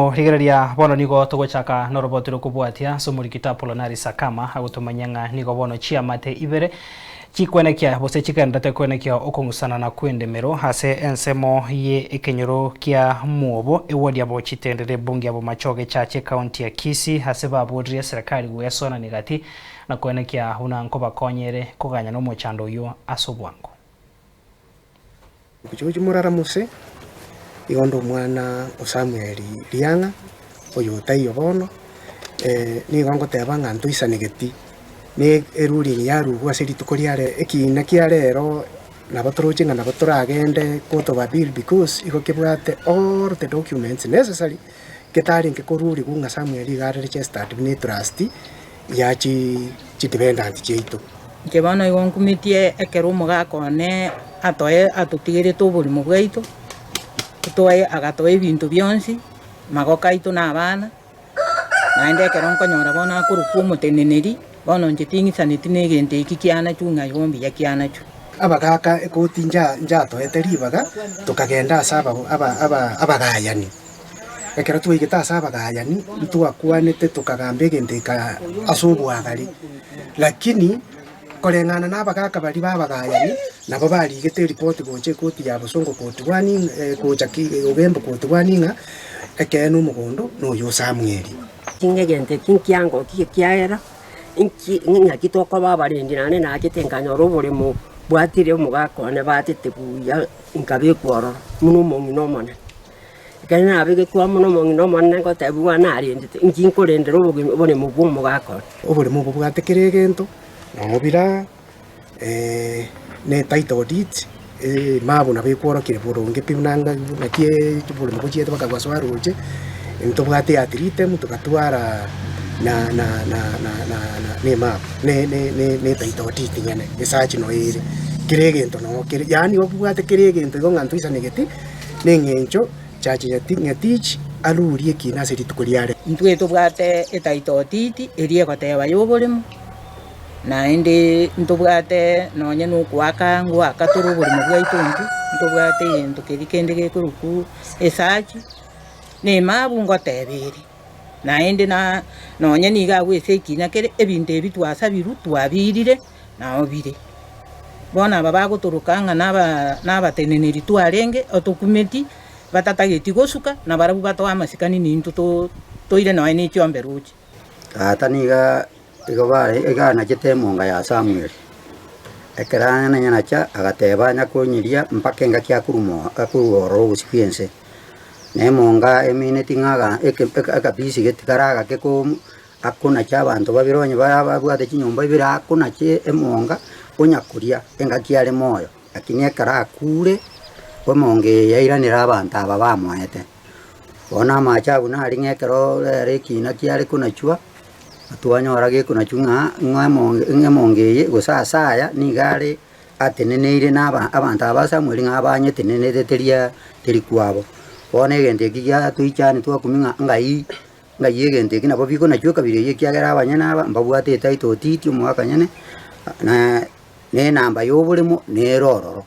Bono rigereria, bono nigo togochaka noroboti rokobwatia ase omorikito Apolonari Sakama agotomanyia ng'a nigo bono chiamate ibere chikwenekia gose chigendererete kwenekia okong'usanana kw'endemero ase ensemo ye ekenyoro kia Mwobo, ewodi ya Bochitendere, ebunge ya Bomachoge Church, ekaunti ya Kisii ase baborire eserekari goesoanania gati na kwenekia buna nkobakonya ere koganya nomochando oyio ase obwango. Gochia morara Mose, igo onde omwana o Samueli riang'a, oyo otaiyo bono, nigo ngoteba ng'a ntoisanegeti na eruling yarugwa ase rituko ria rero, ekiina kia rero nabo toroche ng'a nabo toragende court of appeal because igo kebwate all the documents necessary getarenge korurigwa ng'a Samuel iga are registered buna etrustee ya chi chidependant chiaito. Inche bono igo nkumetie ekero omogaka one atoe atotigerete oborimo bwaito, totoe agatoa ebinto bionsi, magoko aito na abana, naende ekero nkonyora bono akorokwa omoteneneri, bono inche ting'isaneti na egento eki kianachwe ng'a igo mbuya kianachwe. Abagaaka ekoti nja njatoete ribaga, tokagenda ase aba aba aba abagayani. Ekero twaigete ase abagayani, ntwakwanete tokagamba egento eke ase obwagare, lakini koreng'ana na abagaka baria ba abagayani, nabo barigete eripoti gocha ekoti ya bosongo koti one gocha ki ogembo koti one ng'a ekeene omogondo noyo o Samweli. Inche egento eki nkiangokia ekiagera, inki ng'aki tokoba abarendi naende nachete nkanyora oboremo bwatire omogaka one batete buya nkabekwa ororo buna omong'ina omonene. Ekero nabegetwe amo nomong'ina omonene ngotebiwa narendete, inki nkorendera obogima oboremo bw'omogaka one. Oboremo obo bwate kera egento, nobira, na etitle deed, emabu nabo ekworokire boronge pi buna nga naki oboremo bochiete mpaka gwasoa roche, ntobwate at written togatwara na na na na na na emabu ne ne ne ne etitle deed nyene, esearch noyo ere, kera egento noo kere, yaani obwate kera egento igo ng'a ntoisanegeti. Neng'encho Judge Ngetich arurie ekiina ase rituko riare. Intwe tobwate etaitotiti eria egoteba y'oboremo, naende ntobwate nonye na okoaka ngoaka tore oboremo bwaito intwe, ntobwate egento keria kende gekorokwa esachi, na emabu ngoteba ere. Naende na nonye nigo agwo ase ekina kere, ebinto ebi twasabirwe twabiirire, nao bire. Bono aba bagotoroka ng'a naba nabateneneri twarenge, otokumeti, batatageti gosuka, nabarabwo batoe amasikani nintwe to toire nonya ne chiombe roche. Tata niga igo bare iga anachete emonga ya Samuel, ekero anyenacha agateba anya konyeria mpaka engaki akorwa mo akorwa ororo obosio bwa ense. Na emonga emineti ng'a aga eke akapisi gete kare agake ko akonacha abanto babere onye bare babwate chinyomba ibere akonache emonga onya koria engaki are moyo, lakini ekero akure, emonga eye yairanera abanto aba bamoete. Bono amache abwo nare ng'a ekero rero ekina kiare konachwa, twanyora gekonachwa ng'a ng'a emonga ng'a emonga eye gose ase aya nigo are ateneneire na aba abanto aba ba Samuel ng'a abanyetenenerete teria teri kwabo. Bono egento eki giatoichani twakumia ng'a ng'ai Ng'ai egento eki nabo bikonachwa ekabira eyio ekiagera abanyene aba mbabwate etaito otiti omogaka nyene, na na enamba y'oboremo nere ororo.